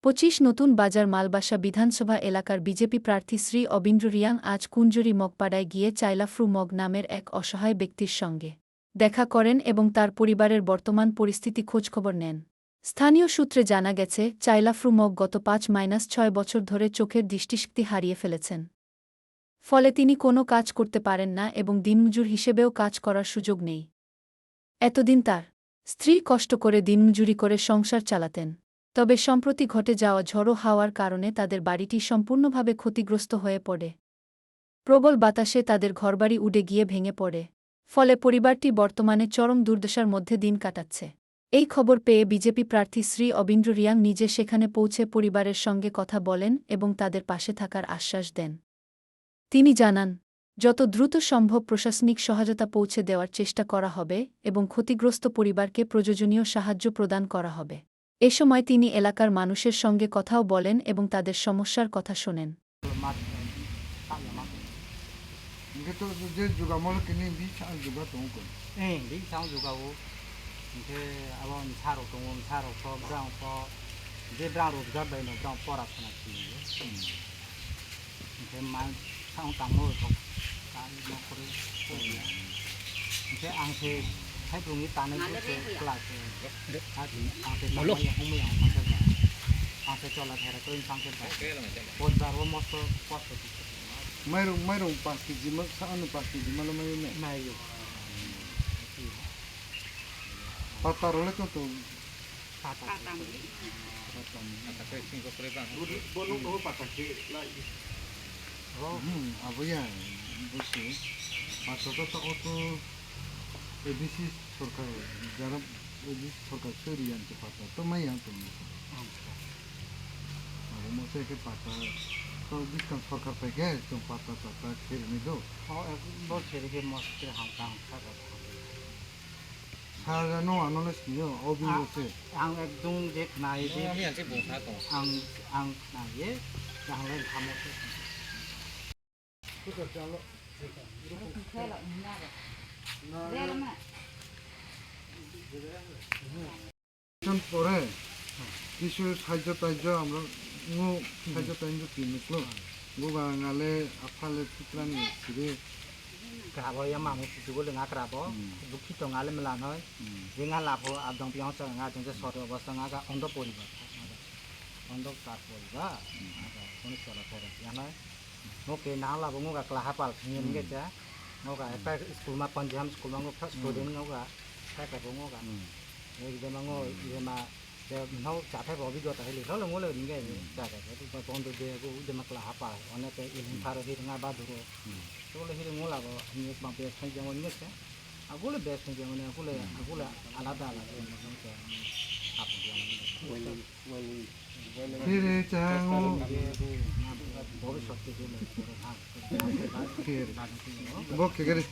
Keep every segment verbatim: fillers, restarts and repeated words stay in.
পঁচিশ নতুন বাজার মালবাসা বিধানসভা এলাকার বিজেপি প্রার্থী শ্রী অবিন্দ্র রিয়াং আজ কুঞ্জুরি মগপাড়ায় গিয়ে চাইলাফ্রু মগ নামের এক অসহায় ব্যক্তির সঙ্গে দেখা করেন এবং তার পরিবারের বর্তমান পরিস্থিতি খোঁজখবর নেন। স্থানীয় সূত্রে জানা গেছে, চাইলাফ্রু মগ গত পাঁচ মাইনাস ছয় বছর ধরে চোখের দৃষ্টিশক্তি হারিয়ে ফেলেছেন। ফলে তিনি কোনো কাজ করতে পারেন না এবং দিনমজুর হিসেবেও কাজ করার সুযোগ নেই। এতদিন তার স্ত্রী কষ্ট করে দিনমজুরি করে সংসার চালাতেন। তবে সম্প্রতি ঘটে যাওয়া ঝড়ো হাওয়ার কারণে তাদের বাড়িটি সম্পূর্ণভাবে ক্ষতিগ্রস্ত হয়ে পড়ে। প্রবল বাতাসে তাদের ঘরবাড়ি উড়ে গিয়ে ভেঙে পড়ে। ফলে পরিবারটি বর্তমানে চরম দুর্দশার মধ্যে দিন কাটাচ্ছে। এই খবর পেয়ে বিজেপি প্রার্থী শ্রী অবিন্দ্র রিয়াং নিজে সেখানে পৌঁছে পরিবারের সঙ্গে কথা বলেন এবং তাদের পাশে থাকার আশ্বাস দেন। তিনি জানান, যত দ্রুত সম্ভব প্রশাসনিক সহায়তা পৌঁছে দেওয়ার চেষ্টা করা হবে এবং ক্ষতিগ্রস্ত পরিবারকে প্রয়োজনীয় সাহায্য প্রদান করা হবে। এ সময় তিনি এলাকার মানুষের সঙ্গে কথাও বলেন এবং তাদের সমস্যার কথা শোনেন। Hingke to je juga molo kini bisa juga tong ko. Eh, bisa juga o. Hingke abo msa rok tongo, msa rok to brang to je brang rojgar bai no brang pora khana sini. Hingke ma sang tangmo rok ka no kore. Hingke ang se hai bung ni tanai se class. Ang se tangmo ya hongmo ya hongmo. Ang se chola thera ko insang se. Podbar o mosto posto. Mairung, mairung pass kg ma, sa ano pass kg ma lo mairung ne? Mairung. Pata role to to. Pata. Pata. Pata. Pata ke singko pre bang. Bono to pata ke lai. Hmm, abo ya, busi. Pata to to auto A D C sorkar, jara A D C sorkar suri yang ke pata to mai yang to. Abo mo se ke pata, to bwskang sorkar pai khe chwng pata pata khe rwni do. O, ek bo khe rikhe mo se ham kaham kha kha. Sara no ano le sini o, o bini se. Ang ekdum je khnai je. Ang, ang khnai je, ang le khamo se. Pore kisu saijo taijo amro ngo saijo taijo tini klo. Goga ngale aphale putrani sire. Krabo ya mamu putu gole nga krabo. Hmm. Dukhi to ngale mela noi. Hmm. Je nga lapho abdong piang sa nga jeng je sot obostha nga ga ondo poribar. Ondo kar poribar. Hmm. Aga kono sala pore ya noi. Ngoke nang labo ngoga klaha pal thangye Hmm. nge cha. Ngoga Hmm. ekta school ma Panjam school ma ngo first Hmm. student ngoga. Thai ka bo ngoga. Hmm. Ek jema ngo Hmm. jema je no cha thai bo bigota hili lo ngo le nge Hmm. cha ka bo bondo de go jema klaha pal one te ilin Hmm. tharo hir nga ba duro. Hmm. To le hir ngo labo ni ma be thai jemo nge cha. Agule best ni jemon agule Hmm. agule alada alada jemon ke apu jemon. Wailing, wailing, wailing. Phiri chang. Bhobishyot ke jemon. Phir. Bo kegeri.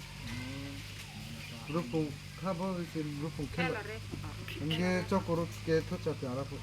Rupung kha bo se rupung khela. Nge chokoro ke thocha te ara phu.